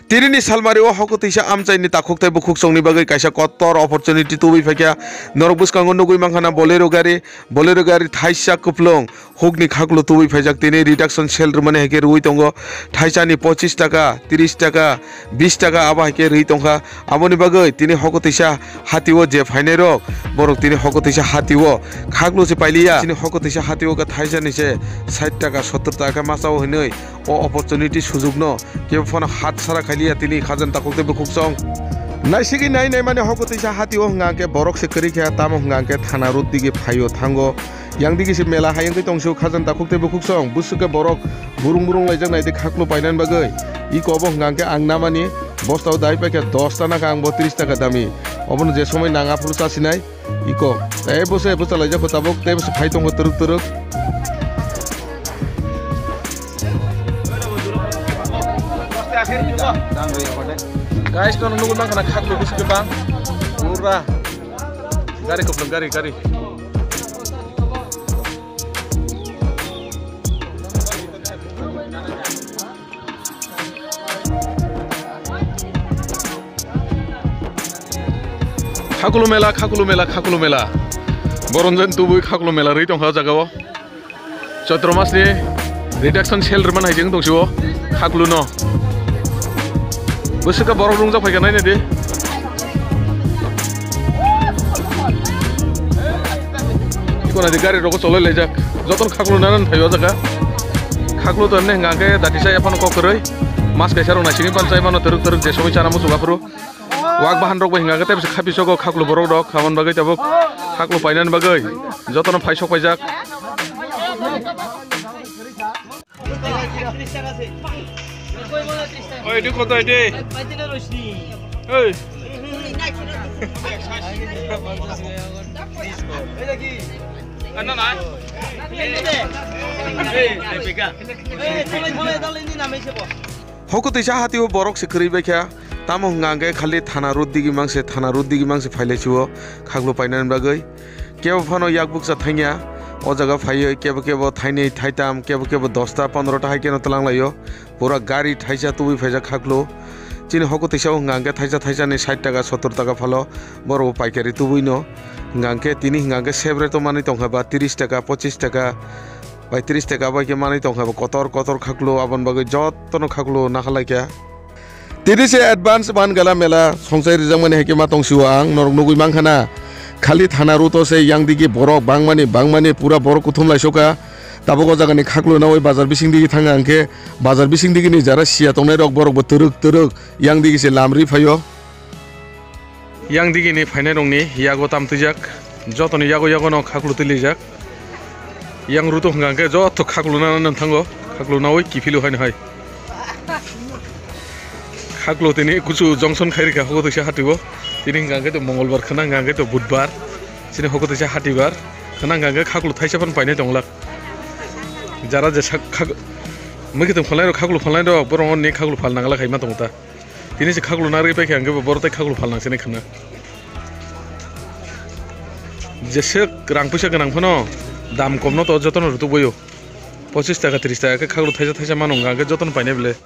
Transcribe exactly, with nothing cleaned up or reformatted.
Tini ni salmari o hoko teisa amchai ni takhuk tei bukhuk song ni bagwi kaisa kotor opportunity tubui phaikha. Norok bwskango nugui mankha na Bolero gari, Bolero gari thaisa kwplwng hukni khaklo tubui phaijak. Tini reduction sale rwmani hai khe rwui tongo, thaisa ni pochis taka, tris taka, bis taka abo hai khe rwui tongkha. Aboni bagwi tini hoko teisa hati o je phainai rok, borok tini hoko teisa hati o khaklo se pailiya. Tini hoko teisa hati o khe thaisa ni se sait taka, sottor taka masa o hinui o opportunity sujukno kebo phano hat sara khailiya tini khajani takhuk tei bukhuk song. Naisigwi nai nai mani hoko teisa hati o hwnka hwnkhe borok se kwrwi kha, tamo hwnka hwnkhe thana road digi phaio thango. Yang digi se mela hai wngwi tong sio khajani takhuk tei bukhuk song. Bwswk khe borok burung burung laijak nai di khaklo painani bagwi. Iko obo hwnka hwnkhe ang namani bosta o dai paikha dos ta nakha, ang bo tris taka dami. Obono je somoi nang aphuru chasinai. Iko, tei bo se bwsa laijak kho tabuk, tei bo se phai tongo twrwk twrwk. Guys, nono nugwi mankha na khaklo bisi kwbang. Pura gari kwplwng, gari, gari. Khakulu mela, khakulu mela, khakulu mela. Boronjon tubui khakulu mela rwi tongkha o jaga o. Choitro mas ni reduction sale rwmani hai jeng tong sio khakulu no. Bwswk borok rungjak phaikha nai nai di. Iko nai di gari rok cholai laijak. Jotono khakulu nana thai o jaga. Khakulu to emne hwnka khe dati sa ephano kok kwrwi. Mas kaisa rok naisingwi panchai mano twrwk twrwk je somoi chana muchung aphuru. Wak bahan rok bai hwnka khe tei bisa khapi sogo khakulu borok rok khamani bagwi tabuk khakulu painani bagwi jotono phai sok paijak. Oi, di kota di. Oi. Ano na? Hoko teisa hati o borok se kwrwi bai kha. Tamo hwnka hwnkhe khali thana road digi mangse, thana road digi mangse phailai sio khaklo painani bagwi. Kebo phano yak bukcha thangya, o jaga phaiwi kebo kebo thainwi, thaitam, kebo kebo dosta, pondrota hai keno twlang laio. Pura gari thaisa tubui phaijak khaklo. Chini hoko teisa o hwnka hwnkhe thaisa thaisa ni sait taka, sottor taka phalo. Borok bo paikari tubui no. Hwnka hwnkhe tini hwnka hwnkhe sebre to manwi tongkha ba tris taka, pochis taka. Bai tris taka bai khe manwi tongkha bo kotor kotor khaklo, aboni bagwi jotono khaklo nakha laikha. Tini se advance man gala mela songchai rijak mani hai khe ma tong sio ang norok nugui mankha na. Khali thana road o se yang digi borok bangmani bangmani pura borok kuthum lai soka. Tabuk o jaga ni khaklo naui bazar bising digi thang ang khe bazar bising digi ni jara siya tongnai rok borok bo twrwk twrwk yang digi se lam ri phaio. Yang digi ni phainai rok ni yago tam twijak, joto ni yago yago no khaklo twilijak. Yang road o hwnka hwnkhe joto khaklo nana nang thango, khaklo naui kiphilo haino hai. Khaklo tini kuchu junction khai rikha hoko teisa hati o. Tini hwnka hwnkhe to Mongolbar khwna hwnka hwnkhe to Budbar. Chini hoko teisa hatibar. Khwna hwnka hwnkhe khaklo thaisa phano painai tonglak. Jara je sak khak-, mwkhwtwng phalnai rok khaklo phalnai rok borok ni khaklo phal nangla khai ma tongo ta. Tini se khaklo narwgwi paikha hwnkhe bo borok tei khaklo phalnang se nai khwna. Jeswk rang puisa gwnang phano dam komno to jotono rwtugbaio. Pochis taka tris taka khe khaklo thaisa thaisa mano hwnka hwnkhe jotono painai bwle.